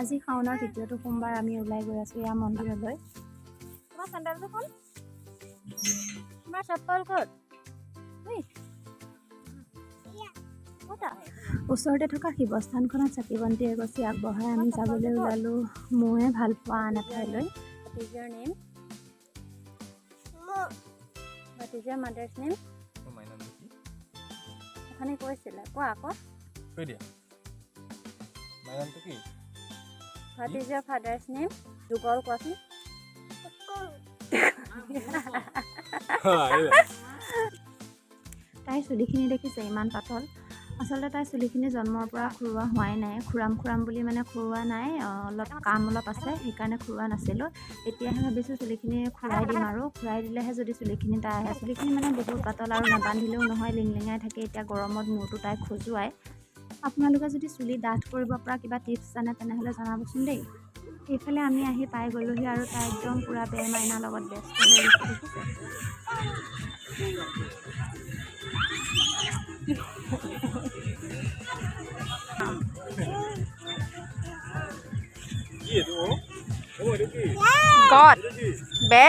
আজি শাওনৰ তৃতীয়টো সোমবাৰ। আমি ওলাই গৈ আছোঁ এয়া মন্দিৰলৈ। তোমাৰ চেণ্ডেলটো ক'ত? তোমাৰ চপ্পল ক'ত? ঐ, ক'তা? ওচৰতে থকা শিৱস্থানখনত চাকি বন্তি এগছি আগবঢ়াই আমি যাবলৈ ওলালোঁ ময়ে ভাল পোৱা আন এঠাইলৈ। What is your name? What is your mother's name? মাই নামটো কি? অথনি কৈছিলা, কোৱা আকৌ। কৈ দিয়া, মাই নামটো কি? What is your father's name? যুগল, কোৱাচোন। তাইৰ চুলিখিনি দেখিছে, ইমান পাতল। আচলতে তাইৰ চুলিখিনি জন্মৰ পৰা খুৰোৱা হোৱাই নাই। খুৰাম খুৰাম বুলি মানে খুৰোৱা নাই। অলপ কাম অলপ আছে, সেইকাৰণে খুৰোৱা নাছিলোঁ। এতিয়াহে ভাবিছোঁ চুলিখিনি খুৰাই দিম আৰু খুৰাই দিলেহে যদি চুলিখিনি তাই আহে। চুলিখিনি মানে বহুত পাতল আৰু নাবান্ধিলেও নহয়, লিংলিঙাই থাকে। এতিয়া গৰমত মূৰটো তাই খজুৱায়। আপোনালোকে যদি চুলি ডাঠ কৰিব পৰা কিবা টিপছ জানে, তেনেহ'লে জনাবচোন দেই। এইফালে আমি আহি পাই গ'লোহি আৰু তাই একদম পূৰা বেৰ মাইনাৰ লগত ব্যস্ত হৈ গৈছে, দেখিছে। কি এইটো? অ অ, এইটো কি? গড। এইটো কি? বে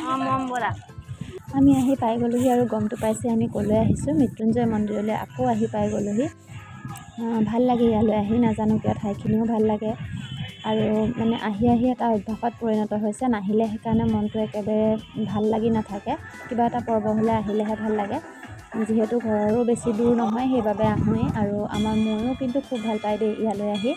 অঁ, মম ব'লা। আমি আহি পাই গ'লোহি আৰু গমটো পাইছে আমি ক'লৈ আহিছোঁ। মৃত্যুঞ্জয় মন্দিৰলৈ আকৌ আহি পাই গ'লোহি। ভাল লাগে ইয়ালৈ আহি, নাজানো কিয়, ঠাইখিনিও ভাল লাগে আৰু মানে আহি আহি এটা অভ্যাসত পৰিণত হৈছে। নাহিলে সেইকাৰণে মনটো একেবাৰে ভাল লাগি নাথাকে। কিবা এটা পৰ্ব হ'লে আহিলেহে ভাল লাগে। যিহেতু ঘৰৰো বেছি দূৰ নহয়, সেইবাবে আহোঁৱেই। আৰু আমাৰ ময়ো কিন্তু খুব ভাল পায় দেই ইয়ালৈ আহি।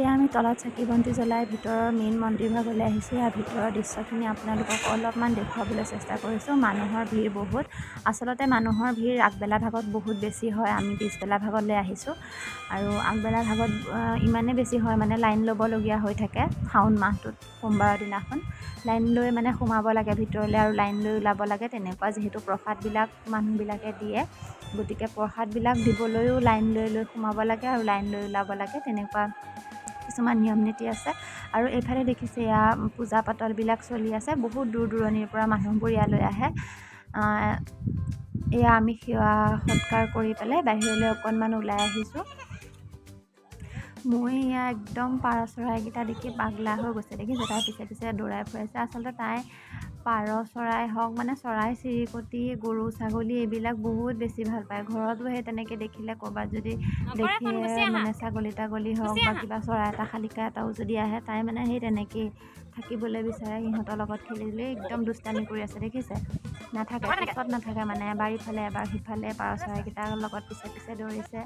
এয়া আমি তলত চাকি বন্তি জ্বলাই ভিতৰৰ মেইন মন্দিৰ ভাগলৈ আহিছোঁ। ইয়াৰ ভিতৰৰ দৃশ্যখিনি আপোনালোকক অলপমান দেখুৱাবলৈ চেষ্টা কৰিছোঁ। মানুহৰ ভিৰ বহুত। আচলতে মানুহৰ ভিৰ আগবেলা ভাগত বহুত বেছি হয়। আমি পিছবেলা ভাগলৈ আহিছোঁ আৰু আগবেলা ভাগত ইমানেই বেছি হয়, মানে লাইন ল'বলগীয়া হৈ থাকে। শাওণ মাহটোত সোমবাৰৰ দিনাখন লাইন লৈ মানে সোমাব লাগে ভিতৰলৈ আৰু লাইন লৈ ওলাব লাগে তেনেকুৱা। যিহেতু প্ৰসাদবিলাক মানুহবিলাকে দিয়ে, গতিকে প্ৰসাদবিলাক দিবলৈও লাইন লৈ লৈ সোমাব লাগে আৰু লাইন লৈ ওলাব লাগে, তেনেকুৱা কিছুমান নিয়ম নীতি আছে। আৰু এইফালে দেখিছে, এয়া পূজা পাতলবিলাক চলি আছে। বহুত দূৰ দূৰণিৰ পৰা মানুহবোৰ ইয়ালৈ আহে। এয়া আমি সেৱা সৎকাৰ কৰি পেলাই বাহিৰলৈ অকণমান ওলাই আহিছোঁ। মই এয়া একদম পাৰ চৰাইকেইটা দেখি পাগলা হৈ গৈছে, দেখিছে। তাই পিছে পিছে দৌৰাই ফুৰাইছে। আচলতে তাই পাৰ চৰাই হওক, মানে চৰাই চিৰিকটি, গৰু ছাগলী এইবিলাক বহুত বেছি ভাল পায়। ঘৰতো সেই তেনেকৈ দেখিলে, ক'ৰবাত যদি দেখে, মানে ছাগলী তাগলী হওক বা কিবা চৰাই এটা, শালিকা এটাও যদি আহে, তাই মানে সেই তেনেকেই থাকিবলৈ বিচাৰে, সিহঁতৰ লগত খেলিবলৈ। একদম দুষ্টামি কৰি আছে, দেখিছে। নাথাকে, কোচত নাথাকে, মানে এবাৰ ইফালে এবাৰ সিফালে পাৰ চৰাইকেইটাৰ লগত পিছে পিছে দৌৰিছে।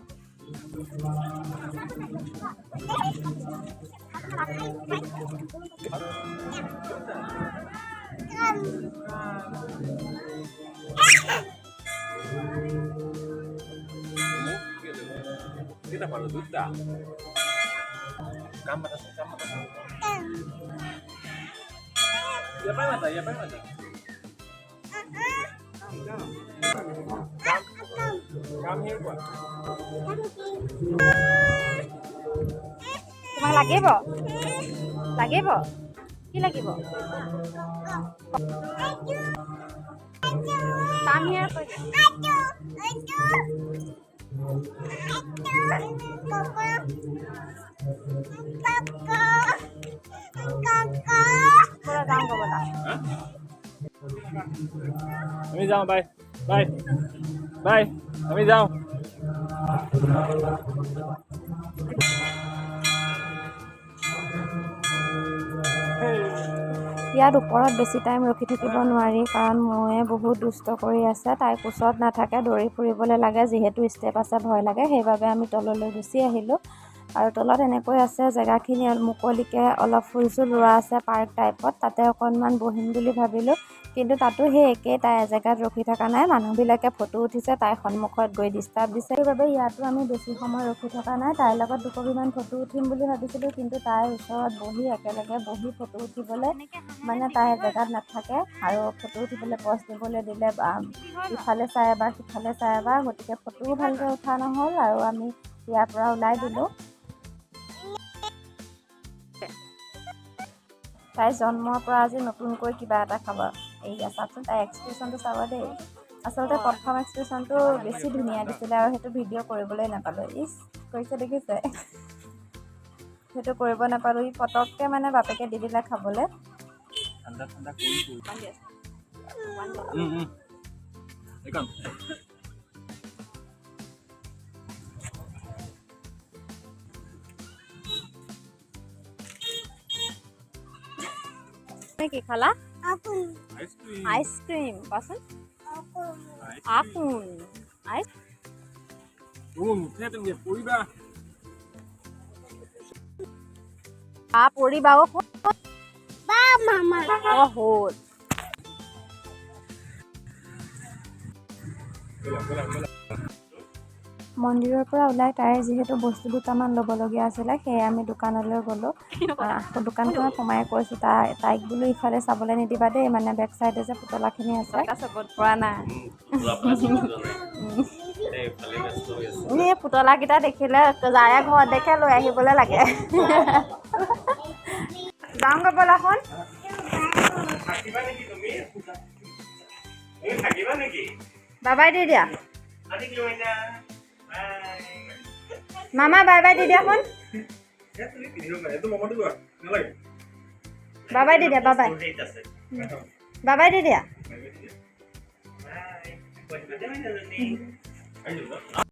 কেইটা পাৰ? দুটা। কাম মাতাচোন, কাম মাতাচোন। ইয়াৰ পৰাই মাতা, ইয়াৰ পৰাই মাতা। কাম here কোৱা। তোমাক লাগিব, লাগিব, কি লাগিব? কাম here কৈ। ব'লা যাওঁ, ব'লা। আমি যাওঁ, বাই বাই বাই, আমি যাওঁ। ইয়াত ওপৰত বেছি টাইম ৰখি থাকিব নোৱাৰি, কাৰণ ময়ে বহুত দুষ্ট কৰি আছে। তাই কোচত নাথাকে, দৌৰি ফুৰিবলৈ লাগে। যিহেতু ষ্টেপ আছে, ভয় লাগে, সেইবাবে আমি তললৈ গুচি আহিলোঁ। আৰু তলত এনেকৈ আছে জেগাখিনি মুকলিকৈ, অলপ ফুল চুল ৰোৱা আছে পাৰ্ক টাইপত। তাতে অকণমান বহিম বুলি ভাবিলোঁ, কিন্তু তাতো সেই একেই, তাই এজেগাত ৰখি থকা নাই। মানুহবিলাকে ফটো উঠিছে, তাইৰ সন্মুখত গৈ ডিষ্টাৰ্ব দিছে। সেইবাবে ইয়াতো আমি বেছি সময় ৰখি থকা নাই। তাইৰ লগত দুকপিমান ফটো উঠিম বুলি ভাবিছিলোঁ, কিন্তু তাইৰ ওচৰত বহি, একেলগে বহি ফটো উঠিবলৈ মানে তাই এজেগাত নাথাকে আৰু ফটো উঠিবলৈ পজ দিবলৈ দিলে ইফালে চাই এবাৰ, সিফালে চাই এবাৰ। গতিকে ফটোও ভালকৈ উঠা নহ'ল আৰু আমি ইয়াৰ পৰা ওলাই দিলোঁ। তাই জন্মৰ পৰা আজি নতুনকৈ কিবা এটা খাব। এইয়া চাওকচোন, তাই এক্সপ্ৰেশ্যনটো চাব দেই। আচলতে প্ৰথম এক্সপ্ৰেশ্যনটো বেছি ধুনীয়া দিছিলে আৰু সেইটো ভিডিঅ' কৰিবলৈ নাপালোঁ। ইচ কৰিছে দেখিছে, সেইটো কৰিব নাপালোঁ। ই পটককৈ মানে বাপেকে দি দিলে খাবলৈ। ঠাণ্ডা ঠাণ্ডা কৰি। এইখন। কি খালা? আইচক্ৰীম। আইচক্ৰীম কোৱাচোন। আপোন আইচ। নুঠে, তেনেকে পৰিবা। আ পৰিবা অ'। অ' হ'ল। ব'লা ব'লা ব'লা। মন্দিৰৰ পৰা ওলাই তাইৰ যিহেতু বস্তু দুটামান ল'বলগীয়া আছিলে, সেয়ে আমি দোকানলৈ গ'লোঁ। দোকানখনত সোমাই কৈছোঁ তাইক বোলো, ইফালে চাবলৈ নিদিবা দেই, মানে বেক চাইডে যে পুতলাখিনি আছে। চবত পৰা নাই। এই পুতলাকেইটা দেখিলে যাৰে ঘৰত দেখে লৈ আহিবলৈ লাগে। যাওঁগৈ ব'লাখন। থাকিবা নেকি তুমি? তুমি থাকিবা নেকি? বাবাই দি দিয়া। আজি কিলোমিটাৰ বাই। মামা, বাই বাই দি দিয়াচোন। তুমি পিন্ধিব পাৰা এইটো, মমতো লোৱা নালাগে। বাবাই দি দিয়া, বাবাই। হেৰিত আছে। বাবাই দি দিয়া। বাই।